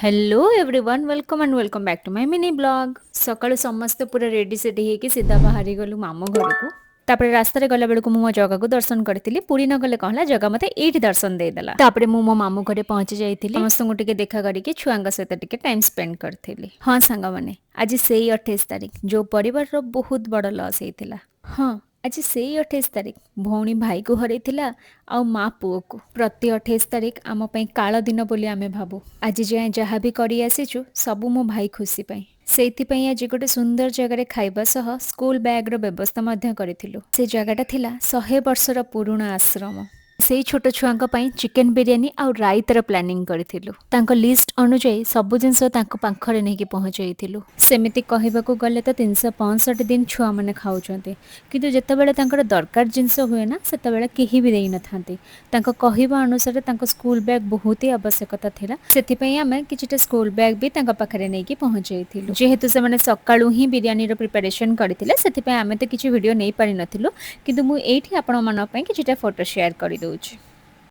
Hello everyone, welcome and welcome back to my mini vlog. ସକାଳୁ ସମସ୍ତେ ପୁରା ready ସେଡ଼ି ହେଇକି ସିଧା ବାହାରି ଗଲୁ ମାମୁଁ ଘରକୁ। ତାପରେ ରାସ୍ତାରେ ଗଲାବେଳକୁ ମୁଁ ମୋ ଜଗାକୁ ଦର୍ଶନ କରିଥିଲି। ପୁରୀ ନ ଗଲେ କଣ ହେଲା, ଜଗା ମୋତେ ଏଇଠି ଦର୍ଶନ ଦେଇଦେଲା। ତାପରେ ମୁଁ ମୋ ମାମୁଁ ଘରେ ପହଞ୍ଚି ଯାଇଥିଲି। ସମସ୍ତଙ୍କୁ ଟିକେ ଦେଖା କରିକି ଛୁଆଙ୍କ ସହିତ ଟିକେ ଟାଇମ୍ ସ୍ପେଣ୍ଡ କରିଥିଲି। ହଁ ସାଙ୍ଗମାନେ, ଆଜି ସେଇ 28 ତାରିଖ ଯୋଉ ପରିବାରର ବହୁତ ବଡ଼ ଲସ୍ ହେଇଥିଲା। ହଁ, ଆଜି ସେଇ 28 ତାରିଖ ଭଉଣୀ ଭାଇକୁ ହରେଇଥିଲା ଆଉ ମା ପୁଅକୁ। ପ୍ରତି 28 ତାରିଖ ଆମ ପାଇଁ କାଳ ଦିନ ବୋଲି ଆମେ ଭାବୁ। ଆଜି ଯାଏଁ ଯାହା ବି କରି ଆସିଛୁ, ସବୁ ମୋ ଭାଇ ଖୁସି ପାଇଁ। ସେଇଥିପାଇଁ ଆଜି ଗୋଟେ ସୁନ୍ଦର ଜାଗାରେ ଖାଇବା ସହ ସ୍କୁଲ ବ୍ୟାଗର ବ୍ୟବସ୍ଥା ମଧ୍ୟ କରିଥିଲୁ। ସେ ଜାଗାଟା ଥିଲା 100 ବର୍ଷର ପୁରୁଣା ଆଶ୍ରମ। ସେଇ ଛୋଟ ଛୁଆଙ୍କ ପାଇଁ ଚିକେନ ବିରିୟାନୀ ଆଉ ରାଇତାର ପ୍ଲାନିଂ କରିଥିଲୁ। ତାଙ୍କ ଲିଷ୍ଟ ଅନୁଯାୟୀ ସବୁ ଜିନିଷ ତାଙ୍କ ପାଖରେ ନେଇକି ପହଞ୍ଚେଇଥିଲୁ। ସେମିତି କହିବାକୁ ଗଲେ ତ 365 ଦିନ ଛୁଆମାନେ ଖାଉଛନ୍ତି, କିନ୍ତୁ ଯେତେବେଳେ ତାଙ୍କର ଦରକାର ଜିନିଷ ହୁଏ ନା, ସେତେବେଳେ କେହି ବି ଦେଇନଥାନ୍ତି। ତାଙ୍କ କହିବା ଅନୁସାରେ ତାଙ୍କ ସ୍କୁଲ ବ୍ୟାଗ୍ ବହୁତ ହି ଆବଶ୍ୟକତା ଥିଲା। ସେଥିପାଇଁ ଆମେ କିଛିଟା ସ୍କୁଲ ବ୍ୟାଗ୍ ବି ତାଙ୍କ ପାଖରେ ନେଇକି ପହଞ୍ଚେଇଥିଲୁ। ଯେହେତୁ ସେମାନେ ସକାଳୁ ହିଁ ବିରିୟାନୀର ପ୍ରିପାରେସନ୍ କରିଥିଲେ, ସେଥିପାଇଁ ଆମେ ତ କିଛି ଭିଡ଼ିଓ ନେଇପାରିନଥିଲୁ, କିନ୍ତୁ ମୁଁ ଏଇଠି ଆପଣମାନଙ୍କ ପାଇଁ କିଛିଟା ଫଟୋ ସେୟାର କରିଦେଉଛି।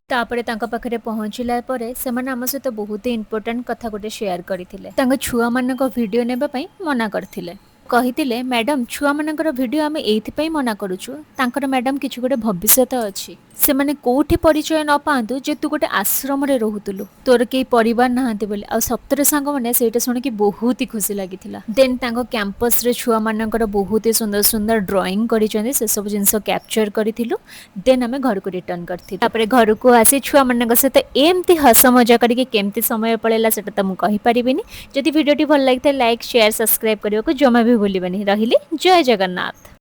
ତାପରେ ତାଙ୍କ ପାଖରେ ପହଞ୍ଚିଲା ପରେ ସେମାନେ ଆମ ସହିତ ବହୁତ ଇମ୍ପୋର୍ଟାଣ୍ଟ କଥା ଗୋଟେ ସେୟାର କରିଥିଲେ। ତାଙ୍କ ଛୁଆମାନଙ୍କ ଭିଡ଼ିଓ ନେବା ପାଇଁ ମନା କରିଥିଲେ। କହିଥିଲେ, "ମ୍ୟାଡ଼ାମ୍, ଛୁଆମାନଙ୍କର ଭିଡ଼ିଓ ଆମେ ଏଇଥିପାଇଁ ମନା କରୁଛୁ, ତାଙ୍କର ମ୍ୟାଡ଼ାମ୍ କିଛି ଗୋଟେ ଭବିଷ୍ୟତ ଅଛି। ସେମାନେ କୋଉଠି ପରିଚୟ ନ ପାଆନ୍ତୁ ଯେ ତୁ ଗୋଟେ ଆଶ୍ରମରେ ରହୁଥିଲୁ, ତୋର କେହି ପରିବାର ନାହାନ୍ତି ବୋଲି।" ଆଉ ସତରେ ସାଙ୍ଗମାନେ, ସେଇଟା ଶୁଣିକି ବହୁତ ହି ଖୁସି ଲାଗିଥିଲା। ଦେନ୍ ତାଙ୍କ କ୍ୟାମ୍ପସରେ ଛୁଆମାନଙ୍କର ବହୁତ ହି ସୁନ୍ଦର ସୁନ୍ଦର ଡ୍ରଇଂ କରିଛନ୍ତି। ସେସବୁ ଜିନିଷ କ୍ୟାପଚର କରିଥିଲୁ। ଦେନ୍ ଆମେ ଘରକୁ ରିଟର୍ନ କରିଥିଲୁ। ତାପରେ ଘରକୁ ଆସି ଛୁଆମାନଙ୍କ ସହିତ ଏମିତି ହସ ମଜା କରିକି କେମିତି ସମୟ ପଳେଇଲା, ସେଟା ତ ମୁଁ କହିପାରିବିନି। ଯଦି ଭିଡ଼ିଓଟି ଭଲ ଲାଗିଥାଏ, ଲାଇକ୍, ସେୟାର, ସବସ୍କ୍ରାଇବ୍ କରିବାକୁ ଜମା ବି ଭୁଲିବେନି। ରହିଲି, ଜୟ ଜଗନ୍ନାଥ।